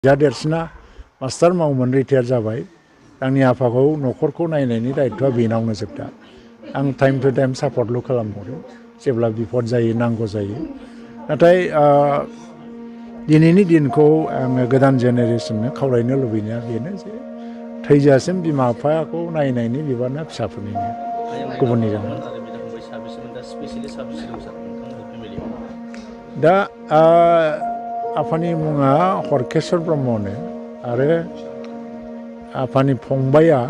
जा देरसिना मास्टार मावोमोन रिटायार जाबाय आंनि आफाखौ न'खरखौ नायनायनि दायित्वआ बेनावनो जोबदा आं टाइम टु टाइम सापर्टल' खालामहरो जेब्ला बिपद जायो नांगौ जायो नाथाय दिनैनि दिनखौ आङो गोदान जेनेरेसननो खावलायनो लुबैनाया बेनो जे थैजासिम बिमा बिफाखौ नायनायनि बिबाना फिसाफोरनिनो गुबुननि नङा दा आफानि मुङा हरकेश्वर ब्रह्मनो आरो आफानि फंबाया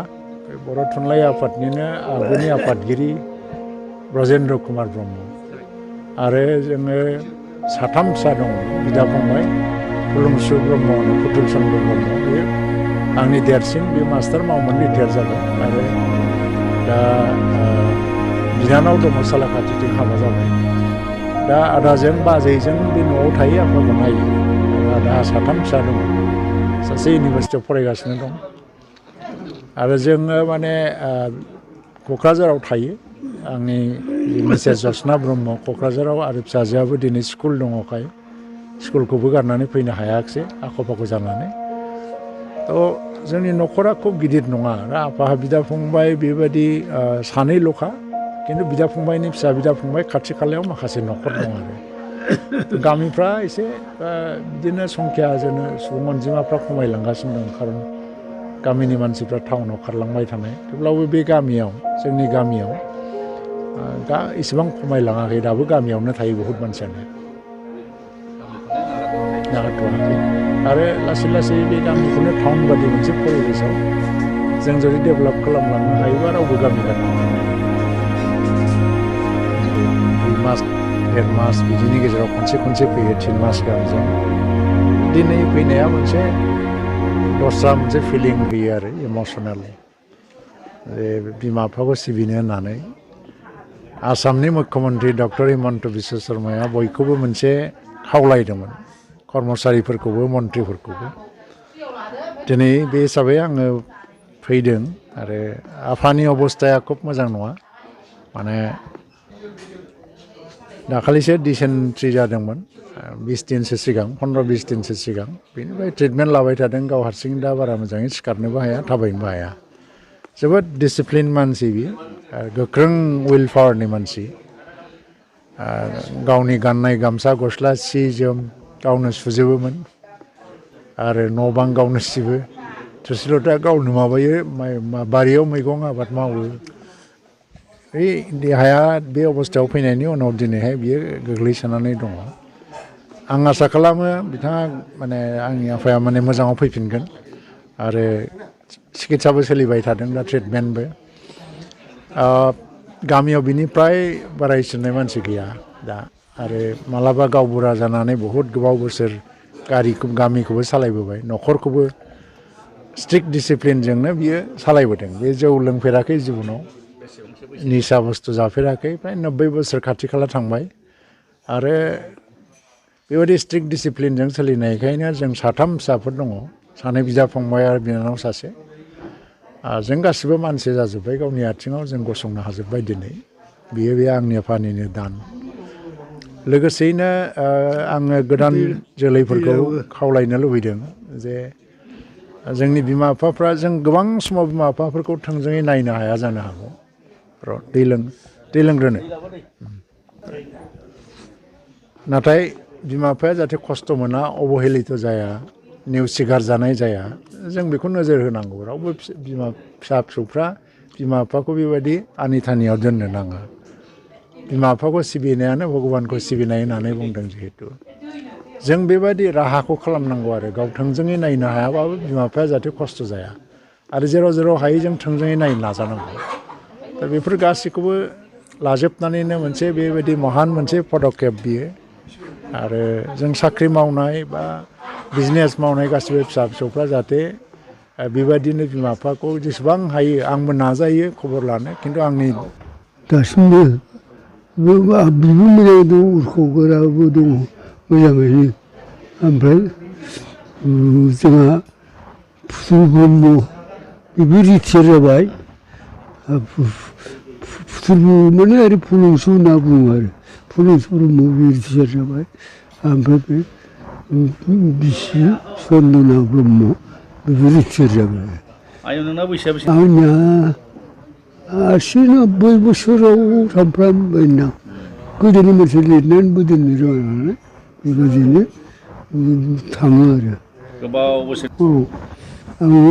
बर' थुनलाइ आफादनिनो आगुनि आफादगिरि ब्रजेन्द्र कुमार ब्रह्म आरो जोङो साथाम फिसा दङ बिदा फंबाय फुलुंसु ब्रह्म पुतुल चन्द्र ब्रह्म बे आंनि देरसिन बे मास्टार मावोमोन रिटायार जाबाय आरो दा बिनानाव दङ सालाकाथिथिं हाबा जाबाय दा आदाजों बाजैजों बे न'आव थायो आफाखौ नायो आदा साथाम फिसा दङ सासे इउनिभारसिटियाव फरायगासिनो दं आरो जोङो माने क'क्राझाराव थायो आंनि मिसेस जसना ब्रह्म क'क्राझाराव आरो फिसाजोआबो दिनै स्कुल दङखाय स्कुलखौबो गारनानै फैनो हायाखिसै आख' फाख' जानानै थ' जोंनि न'खरा खुब गिदिर नङा आरो आफाहा बिदा फंबाय बेबायदि सानैल'खा खिन्थु बिदा फंबायनि फिसा बिदा फंबाय खाथि खालायाव माखासे न'खर दं आरो गामिफ्रा एसे बिदिनो संख्या जोनो सुबुं अनजिमाफ्रा खमायलांगासिनो दं खारन गामिनि मानसिफ्रा टाउनाव खारलांबाय थानाय थेवब्लाबो बे गामियाव जोंनि गामियाव दा एसेबां खमायलाङाखै दाबो गामियावनो थायो बहुद मानसियानो नागारथ'वाखै आरो लासै लासै बे गामिखौनो टाउन बादि मोनसे परिबेसाव जों जुदि डेभेलप खालामलांनो हायोबा रावबो गामि गारनांगौ मास देर मास बिदिनि गेजेराव खनसे फैयो 3 मास गाहामजों दिनै फैनाया मोनसे दस्रा मोनसे फिलिं होयो आरो इमसनेल जे बिमा बिफाखौ सिबिनो होननानै आसामनि मुख्यमन्त्रि डक्टर हिमन्त बिश्व शर्माया बयखौबो मोनसे खावलायदोंमोन कर्मचारिफोरखौबो मन्थ्रिफोरखौबो दिनै बे हिसाबै आङो फैदों आरो आफानि अबस्थाया खुब मोजां नङा माने दाखालिसो डिसेन्ट्रि जादोंमोन 20 दिनसो सिगां 15-20 दिनसो सिगां बेनिफ्राय ट्रिटमेन्ट लाबाय थादों गाव हारसिं दा बारा मोजाङै सिखारनोबो हाया थाबायनोबो हाया जोबोद डिसिप्लिन मानसि बियो गोख्रों उइल पावारनि मानसि गावनि गाननाय गामसा गस्ला सि जोम गावनो सुजोबोमोन आरो न' बां गावनो सिबो थोरसि लथा गावनो माबायो बारियाव मैगं आबाद मावो बे देहाया बे अबस्थायाव फैनायनि उनाव दिनैहाय बियो गोग्लैसोनानै दङ आं आसा खालामो बिथाङा माने आंनि आफाया माने मोजाङाव फैफिनगोन आरो सिकित्साबो सोलिबाय थादों दा ट्रिटमेन्टबो गामियाव बिनिफ्राय बारायसिननाय मानसि गैया दा आरो मालाबा गावबुरा जानानै बहुद गोबाव बोसोर गामिखौबो सालायबोबाय न'खरखौबो स्ट्रिक्ट डिसिप्लिनजोंनो बियो सालायबोदों बे जौ लोंफेराखै जिबनाव निसा बुस्थु जाफेराखै प्राय 90 बोसोर खाथि खाला थांबाय आरो बेबायदि स्ट्रिक्ट डिसिप्लिनजों सोलिनायखायनो जों साथाम फिसाफोर दङ सानै बिदा फंबाय आरो बिनानाव सासे जों गासिबो मानसि जाजोब्बाय गावनि आथिङाव जों गसंनो हाजोब्बाय दिनै बियो बे आंनि आफानिनो दान लोगोसेयैनो आङो गोदान जोलैफोरखौ खावलायनो लुबैदों जे जोंनि बिमा बिफाफ्रा जों गोबां समाव बिमा बिफाफोरखौ थोंजोङै नायनो हाया जानो हागौ दै लोंग्रोनो नाथाय बिमा बिफाया जाहाथे खस्थ' मोना अबहेलित जाया नेवसिगार जानाय जाया जों बेखौ नोजोर होनांगौ रावबो फिसा फिसौफ्रा बिमा बिफाखौ बेबायदि आनिथानियाव दोननो नाङा बिमा बिफाखौ सिबिनायानो भगबानखौ सिबिनाय होननानै बुंदों जिहेतु जों बेबायदि राहाखौ खालामनांगौ आरो गाव थोंजोङै नायनो हायाबाबो बिमा बिफाया जाहाथे खस्थ' जाया आरो जेराव हायो जों थोंजोङै नायनो नाजानांगौ दा बेफोर गासैखौबो लाजोबनानैनो मोनसे बेबायदि महान मोनसे पदकेप बियो आरो जों साख्रि मावनाय बा बिजनेस मावनाय गासिबो फिसा फिसौफ्रा जाहाथे बेबायदिनो बिमा बिफाखौ जेसेबां हायो आंबो नाजायो खबर लानो खिन्थु आंनि दासिमबो बिबो मोजां दं उरख'गोराबो दङ मोजाङैनो ओमफ्राय जोंहा फुथुल ब्रह्म बेबो रिटायार जाबाय फुथुल माने आरो फुलुंसु होनना बुङो आरो फुलुंसु ब्रह्म बे रिटायार जाबाय ओमफ्राय बे बिसि सन्दना ब्रह्म बेबो रिटायार जाबाय आयं नोंना बैसोआ बेसे आंनिया 80-90 बोसोराव थांफ्रामबायना गोदोनि मोनसे लिरनानैबो दोननो रोङा नालाय बेबायदिनो थाङो आरो गोबाव बोसोर औ आङो